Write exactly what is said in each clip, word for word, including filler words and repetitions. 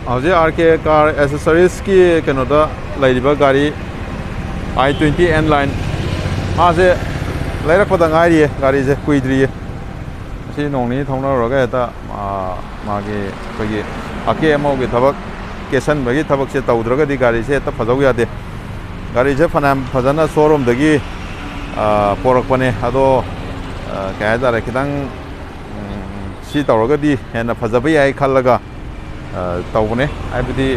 ꯍꯧꯖꯤꯛ ꯑꯥꯔ ꯀꯦ ꯀꯥꯔ ꯑꯦꯁꯦꯁꯔꯤꯁꯀꯤ ꯀꯩꯅꯣꯗ ꯂꯩꯔꯤꯕ ꯒꯥꯔꯤ ꯑꯥꯏ ꯇ꯭ꯋꯦꯟꯇꯤ ꯑꯦꯟ ꯂꯥꯏꯟ, ꯃꯥꯁꯦ ꯂꯩꯔꯛꯄꯗ ꯉꯥꯏꯔꯤꯌꯦ, ꯒꯥꯔꯤꯁꯦ ꯀꯨꯏꯗ꯭ꯔꯤꯌꯦ꯫ ꯑꯁꯤ ꯅꯣꯡ ꯅꯤꯅꯤ ꯊꯧꯅꯔꯨꯔꯒ ꯍꯦꯛꯇ, ꯑꯥ, ꯃꯥꯒꯤ ꯑꯩꯈꯣꯏꯒꯤ ꯑꯀꯦ ꯑꯃꯧꯒꯤ ꯊꯕꯛ, ꯀꯦꯁꯟꯕꯒꯤ ꯊꯕꯛꯁꯦ ꯇꯧꯗ꯭ꯔꯒꯗꯤ ꯒꯥꯔꯤꯁꯦ ꯍꯦꯛꯇ ꯐꯖꯧ ꯌꯥꯗꯦ꯫ ꯒꯥꯔꯤꯁꯦ ꯐꯅꯌꯥꯝ ꯐꯖꯅ ꯁꯣꯔꯨꯝꯗꯒꯤ, ꯑꯥ, ꯄꯣꯔꯛꯄꯅꯦ, ꯑꯗꯣ, ꯑꯥ, ꯀꯩ ꯍꯥꯏꯇꯥꯔꯦ, ꯈꯤꯇꯪ, ꯎꯝ, ꯁꯤ ꯇꯧꯔꯒꯗꯤ ꯍꯦꯟꯅ ꯐꯖꯕ ꯌꯥꯏ ꯈꯜꯂꯒ, ꯑꯥ, ꯇꯧꯕꯅꯦ꯫ ꯍꯥꯏꯕꯗꯤ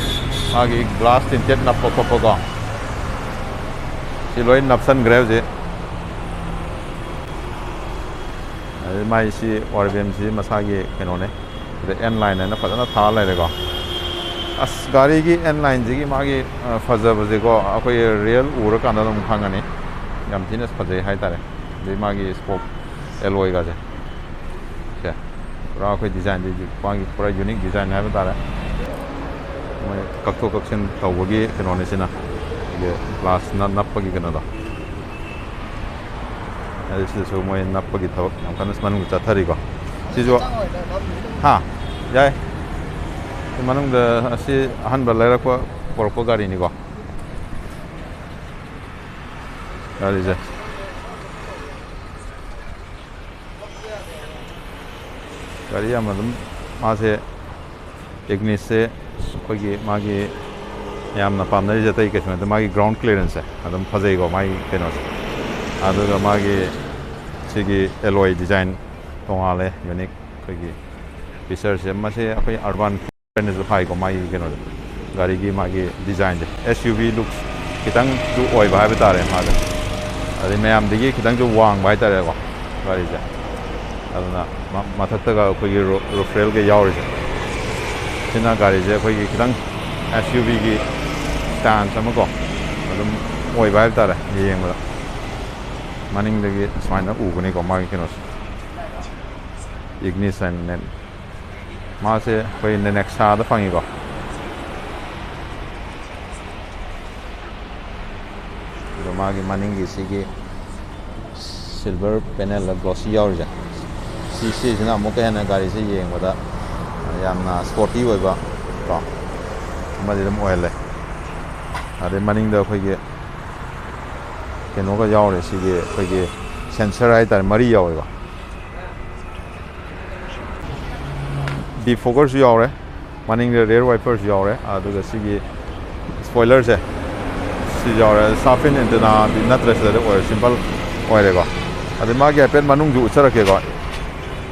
ꯃꯥꯒꯤ ꯒ꯭ꯂꯥꯁ ꯇꯤꯟꯇꯦꯠ ꯅꯞꯄ ꯈꯣꯠꯄꯀꯣ, ꯁꯤ ꯂꯣꯏ ꯅꯞꯁꯟꯈ꯭ꯔꯦ ꯍꯧꯖꯤꯛ꯫ ꯑꯗꯩ ꯃꯥꯏ ꯁꯤ ꯑꯣꯔꯕꯦꯝꯁꯤ ꯃꯁꯥꯒꯤ ꯀꯩꯅꯣꯅꯦ꯫ ꯑꯗ ꯑꯦꯟ ꯂꯥꯏꯟ ꯍꯥꯏꯅ ꯐꯖꯅ ꯊꯥꯔ ꯂꯩꯔꯦꯀꯣ꯫ ꯑꯁ, ꯒꯥꯔꯤꯒꯤ ꯑꯦꯟ ꯂꯥꯏꯟꯁꯤꯒꯤ ꯃꯥꯒꯤ, ꯑ, ꯐꯖꯕꯁꯦꯀꯣ, ꯑꯩꯈꯣꯏ ꯔꯤꯌꯦꯜ ꯎꯔꯀꯥꯟꯗ ꯑꯗꯨꯝ ꯈꯪꯉꯅꯤ꯫ ꯌꯥꯝ ꯊꯤꯅ ꯐꯖꯩ ꯍꯥꯏꯇꯥꯔꯦ꯫ ꯑꯗꯩ ꯃꯥꯒꯤ ꯁ꯭ꯄꯣꯛ ꯑꯦꯂꯣꯏꯒꯁꯦ꯫ ꯁꯦ꯫ ꯄꯨꯔꯥ ꯑꯩꯈꯣꯏ ꯗꯤꯖꯥꯏꯟꯗꯤ ꯃꯥꯒꯤ ꯄꯨꯔꯥ ꯌꯨꯅꯤꯛ ꯗꯤꯖꯥꯏꯟ ꯍꯥꯏꯕ ꯇꯥꯔꯦ꯫ ꯃꯣꯏ ꯀꯛꯊꯣꯛ ꯀꯛꯁꯤꯟ ꯇꯧꯕꯒꯤ ꯀꯩꯅꯣꯅꯤ ꯁꯤꯅ꯫ ꯑꯩꯈꯣꯏꯒꯤ ꯒ꯭ꯂꯥꯁ ꯅ-, ꯅꯞꯄꯒꯤ ꯀꯩꯅꯣꯗꯣ꯫ ꯑꯗꯩ ꯁꯤꯗꯁꯨ ꯃꯣꯏ ꯅꯞꯄꯒꯤ ꯊꯕꯛ ꯌꯥꯝ ꯀꯟꯅ ꯃꯅꯨꯡꯗ ꯆꯠꯊꯔꯤꯀꯣ꯫ ꯁꯤꯁꯨ, ꯍꯥ? ꯌꯥꯏ꯫ ꯁꯤ ꯃꯅꯨꯡꯗ ꯑꯁꯤ ꯑꯍꯟꯕ ꯂꯩꯔꯛꯄ, ꯄꯣꯔꯛꯄ ꯒꯥꯔꯤꯅꯤꯀꯣ꯫ ꯒꯥꯔꯤꯁꯦ꯫ ꯒꯥꯔꯤ ꯌꯥꯝ ꯑꯗꯨꯝ, ꯃꯥꯁꯦ, ꯏꯒꯅꯤꯁꯁꯦ ꯑꯩꯈꯣꯏꯒꯤ ꯃꯥꯒꯤ ꯌꯥꯝꯅ ꯄꯥꯝꯅꯔꯤꯁꯦ ꯑꯇꯩ ꯀꯩꯁꯨ ꯅꯠꯇꯦ, ꯃꯥꯒꯤ ꯒ꯭ꯔꯥꯎꯟ ꯀ꯭ꯂꯤꯌꯔꯦꯟꯁꯁꯦ ꯑꯗꯨꯝ ꯐꯖꯩꯀꯣ, ꯃꯥꯒꯤ ꯀꯩꯅꯣꯁꯦ꯫ ꯑꯗꯨꯒ ꯃꯥꯒꯤ ꯁꯤꯒꯤ ꯑꯦꯂꯣꯏ ꯗꯤꯖꯥꯏꯟ ꯇꯣꯉꯥꯜꯂꯦ, ꯌꯨꯅꯤꯛ ꯑꯩꯈꯣꯏꯒꯤ ꯐꯤꯆꯔꯁꯦ꯫ ꯃꯁꯤ ꯑꯩꯈꯣꯏ ꯑꯔꯕꯥꯟ ꯍꯥꯏꯅꯁꯨ ꯍꯥꯏꯀꯣ, ꯃꯥꯒꯤ ꯀꯩꯅꯣꯁꯦ, ꯒꯥꯔꯤꯒꯤ ꯃꯥꯒꯤ ꯗꯤꯖꯥꯏꯟꯁꯦ, ꯑꯦꯁ ꯌꯨ ꯚꯤ ꯂꯨꯛꯁ ꯈꯤꯇꯪꯁꯨ ꯑꯣꯏꯕ ꯍꯥꯏꯕ ꯇꯥꯔꯦ ꯃꯥꯁꯦ꯫ ꯑꯗꯩ ꯃꯌꯥꯝꯗꯒꯤ ꯈꯤꯇꯪꯁꯨ ꯋꯥꯡꯕ ꯍꯥꯏ ꯇꯥꯔꯦꯀꯣ ꯒꯥꯔꯤꯁꯦ꯫ ꯑꯗꯨꯅ ꯃ-, ꯃꯊꯛꯇꯒ ꯑꯩꯈꯣꯏꯒꯤ ꯔꯨ-, ꯔꯨꯐ ꯔꯦꯜꯒ ꯌꯥꯎꯔꯤꯁꯦ, ꯁꯤꯅ ꯒꯥꯔꯤꯁꯦ ꯑꯩꯈꯣꯏꯒꯤ ꯈꯤꯇꯪ ꯑꯦꯁ ꯌꯨ ꯚꯤꯒꯤ ꯁ꯭ꯇꯥꯏꯜꯁ ꯑꯃꯀꯣ ꯑꯗꯨꯝ ꯑꯣꯏꯕ ꯍꯥꯏꯕ ꯇꯥꯔꯦ ꯌꯦꯡꯕꯗ꯫ ꯃꯅꯤꯡꯗꯒꯤ ꯁꯨꯃꯥꯏꯅ ꯎꯕꯅꯤꯀꯣ ꯃꯥꯒꯤ ꯀꯩꯅꯣꯁꯦ, ꯏꯒꯅꯤꯁ ꯍꯥꯏꯅ꯫ ꯃꯥꯁꯦ ꯑꯩꯈꯣꯏ ꯅꯦꯅꯦꯛꯁꯥꯗ ꯐꯪꯉꯤꯀꯣ꯫ ꯑꯗꯣ ꯃꯥꯒꯤ ꯃꯅꯤꯡꯒꯤ ꯁꯤꯒꯤ ꯁꯤꯜꯚꯔ ꯄꯦꯅꯦꯜꯗ ꯒ꯭ꯂꯣꯁꯤ ꯌꯥꯎꯔꯤꯁꯦ, ꯁꯤ, ꯁꯤꯁꯤꯅ ꯑꯃꯨꯛꯀ ꯍꯦꯟꯅ ꯒꯥꯔꯤꯁꯦ ꯌꯦꯡꯕꯗ ꯌꯥꯝꯅ ꯁ꯭ꯄꯣꯔꯇꯤ ꯑꯣꯏꯕ, ꯀꯣ, ꯑꯃꯗꯤ ꯑꯗꯨꯝ ꯑꯣꯏꯍꯜꯂꯦ꯫ ꯑꯗꯩ ꯃꯅꯤꯡꯗ ꯑꯩꯈꯣꯏꯒꯤ ꯀꯩꯅꯣꯒ ꯌꯥꯎꯔꯦ, ꯁꯤꯒꯤ ꯑꯩꯈꯣꯏꯒꯤ ꯁꯦꯟꯁꯔ ꯍꯥꯏꯇꯥꯔꯦ, ꯃꯔꯤ ꯌꯥꯎꯋꯦꯕ꯫ ꯗꯤꯐꯣꯒꯔꯁꯨ ꯌꯥꯎꯔꯦ, ꯃꯅꯤꯡꯗ ꯔꯤꯌꯔ ꯋꯥꯏꯄꯔꯁꯨ ꯌꯥꯎꯔꯦ, ꯑꯗꯨꯒ ꯁꯤꯒꯤ ꯁ꯭ꯄꯣꯏꯂꯔꯁꯦ ꯁꯤ ꯌꯥꯎꯔꯦ꯫ ꯁꯥꯔꯞ ꯏꯟ ꯑꯦꯟꯇꯦꯅꯥꯗꯤ ꯅꯠꯇ꯭ꯔꯦ, ꯁꯤꯗꯗꯤ ꯑꯣꯏꯔꯦ, ꯁꯤꯝꯄꯜ ꯑꯣꯏꯔꯦꯀꯣ꯫ ꯑꯗꯩ ꯃꯥꯒꯤ ꯍꯥꯏꯐꯦꯠ ꯃꯅꯨꯡꯁꯨ ꯎꯠꯆꯔꯛꯀꯦꯀꯣ꯫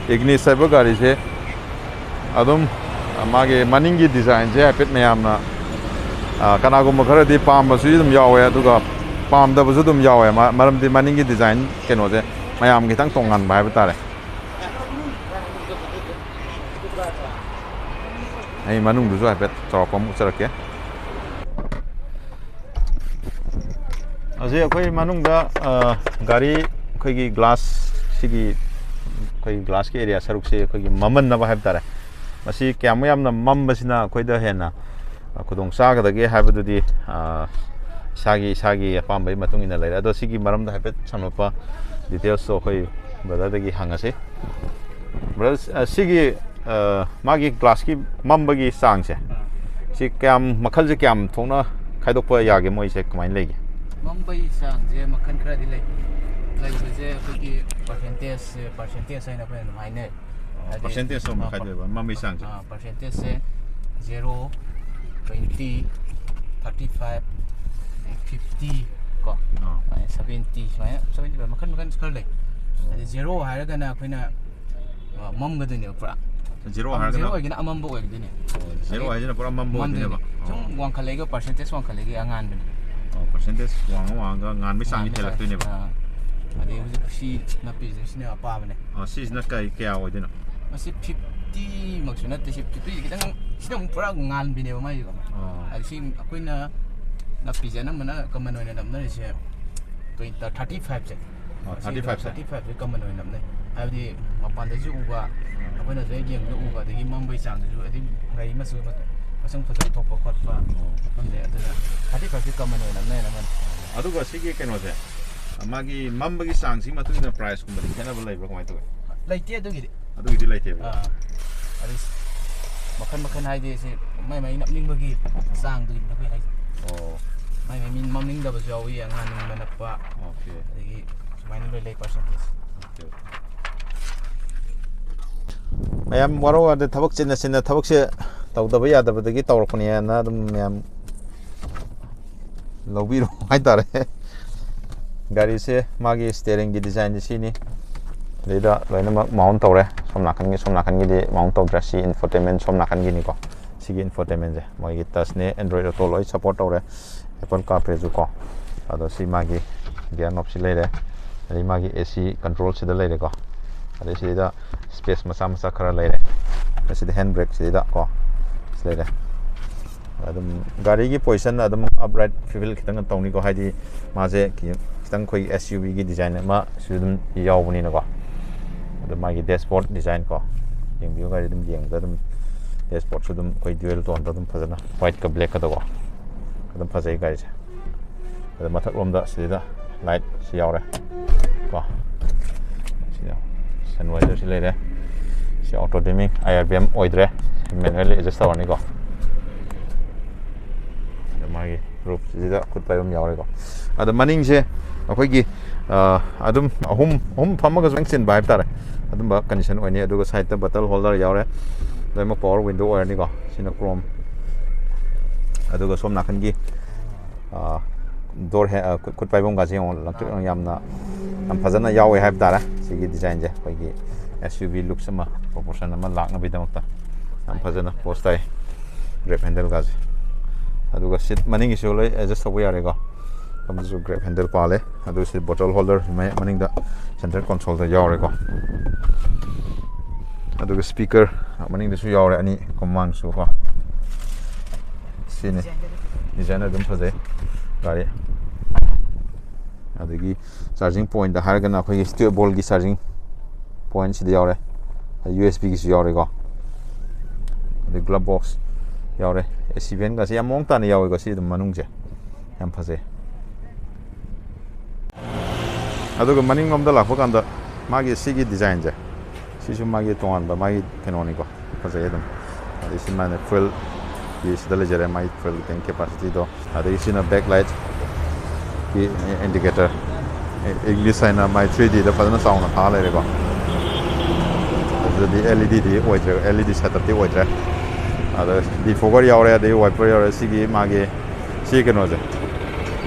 ꯏꯒꯅꯤꯁ ꯍꯥꯏꯕ ꯒꯥꯔꯤꯁꯦ ꯑꯗꯨꯝ ꯃꯥꯒꯤ ꯃꯅꯤꯡꯒꯤ ꯗꯤꯖꯥꯏꯟꯁꯦ ꯍꯥꯏꯐꯦꯠ ꯃꯌꯥꯝꯅ, ꯑ, ꯀꯅꯥꯒꯨꯝꯕ ꯈꯔꯗꯤ ꯄꯥꯝꯕꯁꯨ ꯑꯗꯨꯝ ꯌꯥꯎꯋꯦ, ꯑꯗꯨꯒ ꯄꯥꯝꯗꯕꯁꯨ ꯑꯗꯨꯝ ꯌꯥꯎꯋꯦ꯫ ꯃ-, ꯃꯔꯝꯗꯤ ꯃꯅꯤꯡꯒꯤ ꯗꯤꯖꯥꯏꯟ ꯀꯩꯅꯣꯁꯦ ꯃꯌꯥꯝ ꯈꯤꯇꯪ ꯇꯣꯉꯥꯟꯕ ꯍꯥꯏꯕ ꯇꯥꯔꯦ꯫ ꯑꯩ ꯃꯅꯨꯡꯗꯨꯁꯨ ꯍꯥꯏꯐꯦꯠ ꯆꯥꯎꯔꯥꯛꯄ ꯑꯃ ꯎꯠꯆꯔꯛꯀꯦ꯫ ꯍꯧꯖꯤꯛ ꯑꯩꯈꯣꯏ ꯃꯅꯨꯡꯗ, ꯑ, ꯒꯥꯔꯤ ꯑꯩꯈꯣꯏꯒꯤ ꯒ꯭ꯂꯥꯁ, ꯁꯤꯒꯤ ꯑꯩꯈꯣꯏ ꯒ꯭ꯂꯥꯁꯀꯤ ꯑꯦꯔꯤꯌꯥ ꯁꯔꯨꯛꯁꯤ ꯑꯩꯈꯣꯏꯒꯤ ꯃꯝꯍꯟꯅꯕ ꯍꯥꯏꯕ ꯇꯥꯔꯦ꯫ ꯃꯁꯤ ꯀꯌꯥꯃꯨꯛ ꯌꯥꯝꯅ ꯃꯝꯕꯁꯤꯅ ꯑꯩꯈꯣꯏꯗ ꯍꯦꯟꯅ, ꯑ, ꯈꯨꯗꯣꯡ ꯆꯥꯒꯗꯒꯦ ꯍꯥꯏꯕꯗꯨꯗꯤ, ꯑ, ꯏꯁꯥꯒꯤ, ꯏꯁꯥꯒꯤ ꯑꯄꯥꯝꯕꯒꯤ ꯃꯇꯨꯡ ꯏꯟꯅ ꯂꯩꯔꯦ꯫ ꯑꯗꯣ ꯁꯤꯒꯤ ꯃꯔꯝꯗ ꯍꯥꯏꯐꯦꯠ ꯁꯝꯂꯞꯄ ꯗꯤꯇꯦꯜꯁꯇꯣ ꯑꯩꯈꯣꯏ ꯕ꯭ꯔꯗꯔꯗꯒꯤ ꯍꯪꯉꯁꯤ꯫ ꯕ꯭ꯔꯗꯔ, ꯑ, ꯁꯤꯒꯤ, ꯑ, ꯃꯥꯒꯤ ꯒ꯭ꯂꯥꯁꯀꯤ ꯃꯝꯕꯒꯤ ꯆꯥꯡꯁꯦ, ꯑꯥ꯫ ꯁꯤ ꯀꯌꯥꯝ, ꯃꯈꯜꯁꯦ ꯀꯌꯥꯝ ꯊꯣꯛꯅ ꯈꯥꯏꯗꯣꯛꯄ ꯌꯥꯒꯦ? ꯃꯣꯏꯁꯦ ꯀꯃꯥꯏꯅ ꯂꯩꯒꯦ? ꯃꯝꯕꯒꯤ ꯆꯥꯡꯁꯦ ꯃꯈꯜ ꯈꯔꯗꯤ ꯂꯩ꯫ ꯂꯩꯕꯁꯦ ꯑꯩꯈꯣꯏꯒꯤ ꯄꯔꯁꯦꯟꯇꯦꯖꯁꯦ, ꯄꯔꯁꯦꯟꯇꯦꯖ ꯍꯥꯏꯅ ꯑꯩꯈꯣꯏꯅ ꯑꯗꯨꯝ ꯍꯥꯏꯅꯩ꯫ ꯑꯣ, ꯍꯥꯏꯗꯤ, ꯄꯔꯁꯦꯟꯇꯦꯖ ꯑꯃ ꯑꯥ, ꯈꯥꯏꯗꯣꯛꯑꯦꯕ, ꯃꯝꯕꯒꯤ ꯆꯥꯡꯁꯦ꯫ ꯑꯥ, ꯄꯔꯁꯦꯟꯇꯦꯖꯁꯦ zero, twenty, thirty five, fifty ꯀꯣ, ꯑꯥ꯫ ꯁꯨꯃꯥꯏꯅ ꯁꯚꯦꯟꯇꯤ, ꯁꯨꯃꯥꯏꯅ ꯁꯚꯦꯟꯇꯤ ꯐꯥꯏꯚ ꯃꯈꯜ ꯃꯈꯜ ꯈꯔ ꯂꯩ꯫ ꯑꯣ꯫ ꯍꯥꯏꯗꯤ ꯖꯦꯔꯣ ꯍꯥꯏꯔꯒꯅ ꯑꯩꯈꯣꯏꯅ, ꯑ, ꯃꯝꯒꯗꯣꯏꯅꯦꯕ ꯄꯨꯔꯥ꯫ ꯖꯦꯔꯣ ꯍꯥꯏꯔꯒꯅ? ꯖꯦꯔꯣ ꯑꯣꯏꯒꯅ ꯑꯃꯝꯕ ꯑꯣꯏꯒꯗꯣꯏꯅꯦ꯫ ꯑꯣ, ꯖꯦꯔꯣ ꯍꯥꯏꯁꯤꯅ ꯄꯨꯔꯥ ꯃꯝꯕ ꯃꯝꯗꯣꯏꯅꯦ꯫ ꯑꯣꯏꯗꯣꯏꯅꯦꯕ? ꯁꯨꯝ ꯑꯣ꯫ ꯋꯥꯡꯈꯠꯂꯛꯏꯒ ꯄꯔꯁꯦꯟꯇꯦꯖ ꯋꯥꯡꯈꯠꯂꯛꯏꯒ ꯑꯉꯥꯟꯕꯅꯦ꯫ ꯑꯣ, ꯄꯔꯁꯦꯟꯇꯦꯖ ꯋꯥꯡꯉ ꯋꯥꯡꯉꯒ ꯉꯥꯟꯕꯒꯤ ꯆꯥꯡꯁꯦ ꯉꯥꯟꯕꯒꯤ ꯆꯥꯡ-, ꯍꯦꯜꯂꯛꯇꯣꯏꯅꯦꯕ? ꯑꯥ꯫ ꯑꯗꯩ ꯍꯧꯖꯤꯛ ꯁꯤ ꯅꯞꯄꯤꯁꯦ ꯁꯤꯅ ꯑꯄꯥꯕꯅꯦ꯫ ꯑꯣ, ꯁꯤꯁꯤꯅ ꯀꯩ, ꯀꯌꯥ ꯑꯣꯏꯗꯣꯏꯅꯣ? ꯃꯁꯤ ꯐꯤꯐꯇꯤꯃꯛꯁꯨ ꯅꯠꯇꯦ, ꯁꯤ ꯐꯤꯐꯇꯤꯁꯦ ꯈꯤꯇꯪ, ꯁꯤꯅ ꯑꯃꯨꯛ ꯄꯨꯔꯥ ꯉꯥꯟꯕꯤꯅꯦꯕ ꯃꯥꯏꯁꯦꯀꯣ꯫ ꯑꯣ꯫ ꯑꯗ ꯁꯤ ꯑꯩꯈꯣꯏꯅ ꯅꯞꯄꯤꯁꯦ ꯑꯅꯝꯕꯅ ꯀꯃꯟ ꯑꯣꯏꯅ ꯅꯞꯅꯔꯤꯁꯦ ꯇ꯭ꯋꯦꯟꯇꯤ, ꯊꯥꯔꯇꯤ ꯐꯥꯏꯚꯁꯦ꯫ ꯑꯣ, ꯃꯁꯤ ꯊꯥꯔꯇꯤ ꯐꯥꯏꯚꯁꯦ? ꯊꯥꯔꯇꯤ ꯐꯥꯏꯚꯁꯦ ꯀꯃꯟ ꯑꯣꯏꯅ ꯅꯞꯅꯩ꯫ ꯍꯥꯏꯕꯗꯤ ꯃꯄꯥꯟꯗꯁꯨ ꯎꯕ, ꯑꯩꯈꯣꯏꯅꯁꯨ ꯍꯦꯛ ꯌꯦꯡꯕꯗ ꯎꯕ, ꯑꯗꯒꯤ ꯃꯝꯕꯒꯤ ꯆꯥꯡꯗꯁꯨ, ꯑꯗꯒꯤ ꯒꯥꯔꯤ ꯃꯆꯨ ꯃꯁꯛ ꯐꯖꯕ ꯊꯣꯛꯄ ꯈꯣꯠꯄ, ꯑꯣ꯫ ꯈꯪꯗꯦ, ꯑꯗꯨꯅ ꯊꯥꯔꯇꯤ ꯐꯥꯏꯚꯁꯦ ꯀꯃꯟ ꯑꯣꯏꯅ ꯅꯞꯅꯩ ꯑꯅꯝꯕꯅ꯫ ꯑꯗꯨꯒ ꯁꯤꯒꯤ ꯀꯩꯅꯣꯁꯦ, ꯃꯥꯒꯤ ꯃꯝꯕꯒꯤ ꯆꯥꯡꯁꯤꯒꯤ ꯃꯇꯨꯡ ꯏꯟꯅ ꯄ꯭ꯔꯥꯏꯁꯀꯨꯝꯕꯗꯤ ꯈꯦꯠꯅꯕ ꯂꯩꯕ꯭ꯔꯥ, ꯀꯃꯥꯏꯅ ꯇꯧꯋꯤ? ꯂꯩꯇꯦ ꯑꯗꯨꯒꯤꯗꯤ꯫ ꯑꯗꯨꯒꯤꯗꯤ ꯂꯩꯇꯦꯕ? ꯑꯥ꯫ ꯑꯗꯨ ꯃꯈꯜ ꯃꯈꯜ ꯍꯥꯏꯗꯤ ꯁꯤ ꯃꯥꯏ ꯃꯥꯏ ꯅꯞꯅꯤꯡꯕꯒꯤ ꯆꯥꯡꯗꯨꯒꯤꯅꯤ ꯑꯩꯈꯣꯏ ꯍꯥꯏꯁꯦ꯫ ꯑꯣ ꯃꯥꯏ ꯃꯥꯏ ꯃꯤ ꯅꯞꯅꯤꯡꯗꯕꯁꯨ ꯌꯥꯎꯏ, ꯑꯉꯥꯡ ꯅꯤꯡꯕ ꯅꯞꯄ, ꯑꯣꯀꯦ ꯑꯗꯒꯤ ꯁꯨꯃꯥꯏꯅ ꯂꯣꯏ ꯂꯩ ꯄꯥꯔꯁꯦꯟꯇꯦꯖ꯫ ꯃꯌꯥꯝ ꯋꯥꯔꯧ ꯋꯥꯗ ꯊꯕꯛ ꯆꯤꯟꯅ ꯆꯤꯟꯅ ꯊꯕꯛꯁꯦ ꯇꯧꯗꯕ ꯌꯥꯗꯕꯗꯒꯤ ꯇꯧꯔꯛꯄꯅꯦꯅ ꯑꯗꯨꯝ ꯃꯌꯥꯝ ꯂꯧꯕꯤꯔꯣ ꯍꯥꯏꯇꯥꯔꯦ꯫ ꯒꯥꯔꯤꯁꯦ ꯃꯥꯒꯤ ꯁ꯭ꯇꯦꯔꯤꯡꯒꯤ ꯗꯤꯖꯥꯏꯟꯁꯦ ꯁꯤꯅꯤ꯫ ꯁꯤꯗꯩꯗ ꯂꯣꯏꯅꯃꯛ ꯃꯥꯎꯟ ꯇꯧꯔꯦ꯫ ꯁꯣꯝ ꯅꯥꯀꯟꯒꯤ ꯁꯣꯝ ꯅꯥꯀꯟꯒꯤꯗꯤ ꯃꯥꯎꯟ ꯇꯧꯗ꯭ꯔꯦ꯫ ꯁꯤ ꯏꯟꯐꯣꯇꯦꯟꯃꯦꯟ ꯁꯣꯝ ꯅꯥꯀꯟꯒꯤꯅꯤꯀꯣ꯫ ꯁꯤꯒꯤ ꯏꯟꯐꯣꯇꯦꯟꯃꯦꯟꯁꯦ ꯃꯣꯏꯒꯤ ꯇꯁꯅꯦ, ꯑꯦꯟꯗ꯭ꯔꯣꯏꯗ ꯑꯣꯇꯣ ꯂꯣꯏ ꯁꯞꯄꯣꯔꯠ ꯇꯧꯔꯦ꯫ ꯑꯦꯄꯜ ꯀꯥꯔꯄ꯭ꯂꯦꯁꯨ ꯀꯣ꯫ ꯑꯗꯣ ꯁꯤ ꯃꯥꯒꯤ ꯒꯤꯌꯔ ꯅꯣꯞꯁꯤ ꯂꯩꯔꯦ꯫ ꯑꯗꯩ ꯃꯥꯒꯤ ꯑꯦ ꯁꯤ ꯀꯟꯇ꯭ꯔꯣꯜ ꯁꯤꯗ ꯂꯩꯔꯦꯀꯣ꯫ ꯑꯗꯩ ꯁꯤꯗ ꯁ꯭ꯄꯦꯁ ꯃꯆꯥ ꯃꯆꯥ ꯈꯔ ꯂꯩꯔꯦ꯫ ꯑꯁꯤꯗ ꯍꯦꯟ ꯕ꯭ꯔꯦꯛ ꯁꯤꯗ ꯀꯣ ꯂꯩꯔꯦ꯫ ꯑꯗꯨꯝ ꯒꯥꯔꯤꯒꯤ ꯄꯣꯖꯤꯁꯟ ꯑꯗꯨꯝ ꯑꯞꯔꯥꯏꯠ ꯁ꯭ꯋꯤꯚꯦꯜ ꯈꯤꯇꯪ ꯇꯧꯅꯤꯀꯣ, ꯍꯥꯏꯗꯤ ꯃꯥꯁꯦ ꯈꯤ- ꯈꯤꯇꯪ ꯑꯩꯈꯣꯏ ꯑꯦꯁ ꯌꯨ ꯚꯤꯒꯤ ꯗꯤꯖꯥꯏꯟ ꯑꯃꯁꯨ ꯑꯗꯨꯝ ꯌꯥꯎꯕꯅꯤꯅꯀꯣ꯫ ꯑꯗꯨ ꯃꯥꯒꯤ ꯗꯦꯁꯕꯣꯔꯗ ꯗꯤꯖꯥꯏꯟ ꯀꯣ, ꯌꯦꯡꯕꯤꯌꯨ, ꯒꯥꯔꯤ ꯑꯗꯨꯝ ꯌꯦꯡꯕꯗ ꯑꯗꯨꯝ ꯗꯦꯁꯕꯣꯔꯗꯁꯨ ꯑꯗꯨꯝ ꯑꯩꯈꯣꯏ ꯗ꯭ꯌꯨꯑꯦꯜ ꯇꯣꯟꯗ ꯑꯗꯨꯝ ꯐꯖꯅ ꯋꯥꯏꯠꯀ ꯕ꯭ꯂꯦꯛꯀꯗꯀꯣ ꯑꯗꯨꯝ ꯐꯖꯩ ꯒꯥꯔꯤꯁꯦ꯫ ꯑꯗ ꯃꯊꯛꯂꯣꯝꯗ ꯁꯤꯗ ꯂꯥꯏꯠꯁꯤ ꯌꯥꯎꯔꯦ ꯀꯣ꯫ ꯁꯤꯗ ꯁꯟꯋꯥꯏꯖꯔꯁꯤ ꯂꯩꯔꯦ꯫ ꯁꯤ ꯑꯣꯇꯣ ꯗꯤꯃꯤꯡ, ꯑꯥꯏ ꯑꯥꯔ ꯕꯤ ꯑꯦꯝ ꯑꯣꯏꯗ꯭ꯔꯦ, ꯃꯦꯅꯨꯋꯦꯜꯂꯤ ꯑꯦꯗꯖꯁ ꯇꯧꯔꯅꯤꯀꯣ꯫ ꯑꯗ ꯃꯥꯒꯤ ꯔꯨꯞꯁꯤꯗ ꯈꯨꯠ ꯄꯥꯏꯐꯝ ꯌꯥꯎꯔꯦꯀꯣ꯫ ꯑꯗ ꯃꯅꯤꯡꯁꯦ ꯑꯩꯈꯣꯏꯒꯤ ꯑ, ꯑꯗꯨꯝ ꯑꯍꯨꯝ ꯑꯍꯨꯝ ꯐꯝꯃꯒꯁꯨ ꯂꯣꯏ ꯆꯤꯟꯕ ꯍꯥꯏꯕ ꯇꯥꯔꯦ꯫ ꯑꯗꯨꯝꯕ ꯀꯟꯗꯤꯁꯟ ꯑꯣꯏꯅꯤ꯫ ꯑꯗꯨꯒ ꯁꯥꯏꯠꯇ ꯕꯇꯜ ꯍꯣꯜꯗꯔ ꯌꯥꯎꯔꯦ, ꯂꯣꯏꯅꯃꯛ ꯄꯋꯥꯔ ꯋꯤꯟꯗꯣ ꯑꯣꯏꯔꯅꯤꯀꯣ꯫ ꯁꯤꯅ ꯀ꯭ꯔꯣꯝ꯫ ꯑꯗꯨꯒ ꯁꯣꯝ ꯅꯥꯀꯟꯒꯤ ꯗꯣꯔ ꯈꯨꯠ ꯄꯥꯏꯐꯝꯒꯁꯦ ꯌꯦꯡꯉꯣ, ꯂꯪꯇ꯭ꯔꯤꯛ ꯂꯪ ꯌꯥꯝꯅ ꯌꯥꯝ ꯐꯖꯅ ꯌꯥꯎꯋꯦ ꯍꯥꯏꯕ ꯇꯥꯔꯦ꯫ ꯁꯤꯒꯤ ꯗꯤꯖꯥꯏꯟꯁꯦ ꯑꯩꯈꯣꯏꯒꯤ ꯑꯦꯁ ꯌꯨ ꯚꯤ ꯂꯨꯛꯁ ꯑꯃ, ꯄ꯭ꯔꯣꯄꯣꯔꯁꯟ ꯑꯃ ꯂꯥꯛꯅꯕꯒꯤꯗꯃꯛꯇ ꯌꯥꯝ ꯐꯖꯅ ꯄꯣꯁ ꯇꯥꯏ꯫ ꯒ꯭ꯔꯦꯞ ꯍꯦꯟꯗꯜꯒꯁꯦ꯫ ꯑꯗꯨꯒ ꯁꯤꯠ ꯃꯅꯤꯡꯒꯤꯁꯨ ꯂꯣꯏ ꯑꯦꯗꯖꯁ ꯇꯧꯕ ꯌꯥꯔꯦꯀꯣ꯫ ꯁꯣꯝꯗꯁꯨ ꯒ꯭ꯔꯦꯞ ꯍꯦꯟꯗꯜ ꯄꯥꯜꯂꯦ꯫ ꯑꯗꯨ ꯁꯤ ꯕꯣꯇꯜ ꯍꯣꯜꯗꯔ ꯃꯅꯤꯡꯗ ꯁꯦꯟꯇꯔ ꯀꯣꯟꯁꯣꯜꯗ ꯌꯥꯎꯔꯦꯀꯣ꯫ ꯑꯗꯨꯒ ꯁ꯭ꯄꯤꯀꯔ ꯃꯅꯤꯡꯗꯁꯨ ꯌꯥꯎꯔꯦ ꯑꯅꯤ ꯀꯣ, ꯃꯃꯥꯡꯁꯨ ꯀꯣ꯫ ꯁꯤꯅꯤ꯫ ꯗꯤꯖꯥꯏꯟ ꯑꯗꯨꯝ ꯐꯖꯩ ꯒꯥꯔꯤ꯫ ꯑꯗꯒꯤ ꯆꯥꯔꯖꯤꯡ ꯄꯣꯏꯟꯗ ꯍꯥꯏꯔꯒꯅ ꯑꯩꯈꯣꯏꯒꯤ ꯇ꯭ꯋꯦꯜꯞ ꯚꯣꯜꯒꯤ ꯆꯥꯔꯖꯤꯡ ꯄꯣꯏꯟ ꯁꯤꯗ ꯌꯥꯎꯔꯦ꯫ ꯌꯨ ꯑꯦꯁ ꯕꯤꯒꯤꯁꯨ ꯌꯥꯎꯔꯦꯀꯣ꯫ ꯑꯗꯩ ꯒ꯭ꯂꯞ ꯕꯣꯛꯁ ꯌꯥꯎꯔꯦ꯫ ꯑꯦ ꯁꯤ ꯚꯦꯟꯒꯁꯦ ꯌꯥꯝ ꯃꯑꯣꯡ ꯇꯥꯅ ꯌꯥꯎꯋꯦꯀꯣ꯫ ꯁꯤ ꯑꯗꯨꯝ ꯃꯅꯨꯡꯁꯦ ꯌꯥꯝ ꯐꯖꯩ꯫ ꯑꯗꯨꯒ ꯃꯅꯤꯡꯂꯣꯝꯗ ꯂꯥꯛꯄ ꯀꯥꯟꯗ ꯃꯥꯒꯤ ꯁꯤꯒꯤ ꯗꯤꯖꯥꯏꯟꯁꯦ, ꯁꯤꯁꯨ ꯃꯥꯒꯤ ꯇꯣꯉꯥꯟꯕ ꯃꯥꯒꯤ ꯀꯩꯅꯣꯅꯤꯀꯣ꯫ ꯐꯖꯩ ꯑꯗꯨꯝ꯫ ꯑꯗꯩ ꯁꯤ ꯃꯥꯅ fuel ꯀꯤ ꯁꯤꯗ ꯂꯩꯖꯔꯦ, ꯃꯥꯒꯤ fuel tank capacity ꯗꯣ꯫ ꯑꯗꯒꯤ ꯁꯤꯅ back light ꯀꯤ indicator, English ꯍꯥꯏꯅ ꯃꯥꯏ three D ꯗ ꯐꯖꯅ ꯆꯥꯎꯅ ꯊꯥ ꯂꯩꯔꯦꯀꯣ꯫ ꯑꯗꯨꯗꯤ L E D ꯗꯤ ꯑꯣꯏꯗ꯭ꯔꯦ, L E D setup T ꯑꯣꯏꯗ꯭ꯔꯦ꯫ ꯑꯗ defogger ꯌꯥꯎꯔꯦ, ꯑꯗꯩ wiper ꯌꯥꯎꯔꯦ꯫ ꯁꯤꯒꯤ ꯃꯥꯒꯤ ꯁꯤ ꯀꯩꯅꯣꯁꯦ,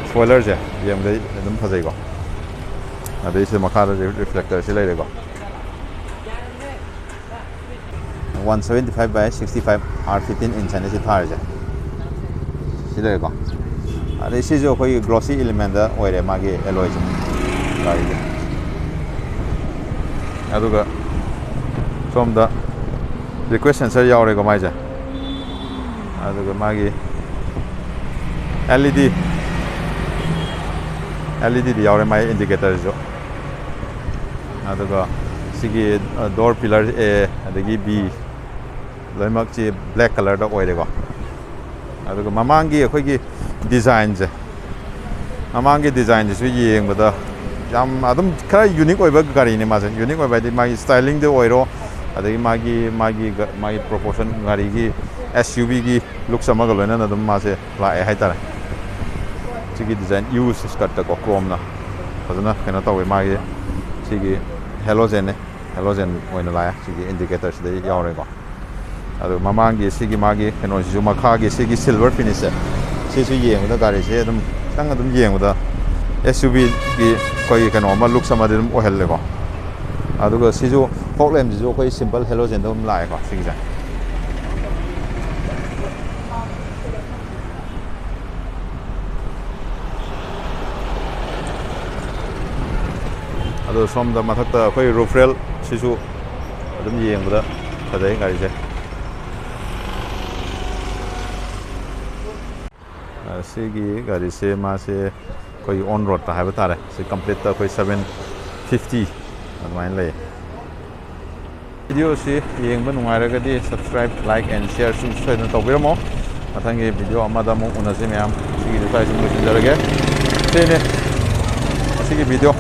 spoiler ꯁꯦ ꯌꯦꯡꯕꯗ ꯑꯗꯨꯝ ꯐꯖꯩꯀꯣ꯫ ꯑꯗꯩ ꯁꯤ ꯃꯈꯥꯗ reflector ꯁꯤ ꯂꯩꯔꯦꯀꯣ꯫ One seventy five by sixty five R fifteen inch ꯍꯥꯏꯅ ꯁꯤ ꯊꯥꯔꯤꯁꯦ꯫ ꯁꯤ ꯂꯩꯔꯦꯀꯣ꯫ ꯑꯗꯩ ꯁꯤꯁꯨ ꯑꯩꯈꯣꯏꯒꯤ glossy element ꯗ ꯑꯣꯏꯔꯦ ꯃꯥꯒꯤ alloy ꯁꯦ, ꯒꯥꯔꯤꯒꯤ꯫ ꯑꯗꯨꯒ ꯁꯣꯝꯗ request sensor ꯌꯥꯎꯔꯦꯀꯣ ꯃꯥꯏꯁꯦ꯫ ꯑꯗꯨꯒ ꯃꯥꯒꯤ L E D, L E D ꯗꯤ ꯌꯥꯎꯔꯦ ꯃꯥꯒꯤ indicator ꯁꯤꯁꯨ꯫ ꯑꯗꯨꯒ ꯁꯤꯒꯤ door pillar A ꯑꯗꯒꯤ B ꯂꯣꯏꯅꯃꯛꯁꯤ black colour ꯗ ꯑꯣꯏꯔꯦꯀꯣ꯫ ꯑꯗꯨꯒ ꯃꯃꯥꯡꯒꯤ ꯑꯩꯈꯣꯏꯒꯤ design ꯁꯦ, ꯃꯃꯥꯡꯒꯤ design ꯁꯤꯁꯨ ꯌꯦꯡꯕꯗ ꯌꯥꯝ ꯑꯗꯨꯝ ꯈꯔ unique ꯑꯣꯏꯕ ꯒꯥꯔꯤꯅꯤ ꯃꯥꯁꯦ꯫ Unique ꯑꯣꯏꯕ ꯍꯥꯏꯗꯤ ꯃꯥꯒꯤ styling ꯗ ꯑꯣꯏꯔꯣ, ꯑꯗꯒꯤ ꯃꯥꯒꯤ, ꯃꯥꯒꯤ ꯒ-, ꯃꯥꯒꯤ proportion, ꯒꯥꯔꯤꯒꯤ S U V ꯒꯤ looks ꯑꯃꯒ ꯂꯣꯏꯅꯅ ꯑꯗꯨꯝ ꯃꯥꯁꯦ ꯂꯥꯛꯑꯦ ꯍꯥꯏꯇꯥꯔꯦ꯫ ꯁꯤꯒꯤ design U skirt ꯇꯀꯣ, chrome ꯅ ꯐꯖꯅ ꯀꯩꯅꯣ ꯇꯧꯋꯦ꯫ ꯃꯥꯒꯤ ꯁꯤꯒꯤ halogen ꯅꯦ, halogen ꯑꯣꯏꯅ ꯂꯥꯛꯑꯦ꯫ ꯁꯤꯒꯤ indicator ꯁꯤꯗ ꯌꯥꯎꯔꯦꯀꯣ꯫ ꯑꯗꯨ ꯃꯃꯥꯡꯒꯤ ꯁꯤꯒꯤ ꯃꯥꯒꯤ ꯀꯩꯅꯣꯁꯤꯁꯨ, ꯃꯈꯥꯒꯤ ꯁꯤꯒꯤ silver finish ꯁꯦ, ꯁꯤꯁꯨ ꯌꯦꯡꯕꯗ ꯒꯥꯔꯤꯁꯦ ꯑꯗꯨꯝ ꯈꯤꯇꯪ ꯑꯗꯨꯝ ꯌꯦꯡꯕꯗ S U V ꯒꯤ ꯑꯩꯈꯣꯏꯒꯤ ꯀꯩꯅꯣ ꯑꯃ, looks ꯑꯃꯗꯤ ꯑꯗꯨꯝ ꯑꯣꯏꯍꯜꯂꯦꯀꯣ꯫ ꯑꯗꯨꯒ ꯁꯤꯁꯨ fog lamp ꯁꯤꯁꯨ ꯑꯩꯈꯣꯏ simple halogen ꯗ ꯑꯗꯨꯝ ꯂꯥꯛꯑꯦꯀꯣ ꯁꯤꯒꯤꯁꯦ꯫ ꯑꯗꯣ ꯁꯣꯝꯗ ꯃꯊꯛꯇ ꯑꯩꯈꯣꯏ roof rail ꯁꯤꯁꯨ ꯑꯗꯨꯝ ꯌꯦꯡꯕꯗ ꯐꯖꯩ ꯒꯥꯔꯤꯁꯦ꯫ ꯑ, ꯁꯤꯒꯤ ꯒꯥꯔꯤꯁꯦ ꯃꯥꯁꯦ ꯑꯩꯈꯣꯏꯒꯤ on road ꯇ ꯍꯥꯏꯕ ꯇꯥꯔꯦ, ꯁꯤ complete ꯇ ꯑꯩꯈꯣꯏ seven fifty ꯑꯗꯨꯃꯥꯏꯅ ꯂꯩ꯫ Video ꯁꯤ ꯌꯦꯡꯕ ꯅꯨꯡꯉꯥꯏꯔꯒꯗꯤ subscribe, like and share ꯁꯨ ꯁꯣꯏꯗꯅ ꯇꯧꯕꯤꯔꯝꯃꯣ꯫ ꯃꯊꯪꯒꯤ video ꯑꯃꯗ ꯑꯃꯨꯛ ꯎꯅꯁꯤ ꯃꯌꯥꯝ꯫ ꯁꯤꯒꯤꯗꯤ ꯁ꯭ꯋꯥꯏꯁꯤꯗ ꯂꯣꯏꯁꯤꯟꯖꯔꯒꯦ꯫ ꯁꯤꯅꯤ ꯉꯁꯤꯒꯤ video꯫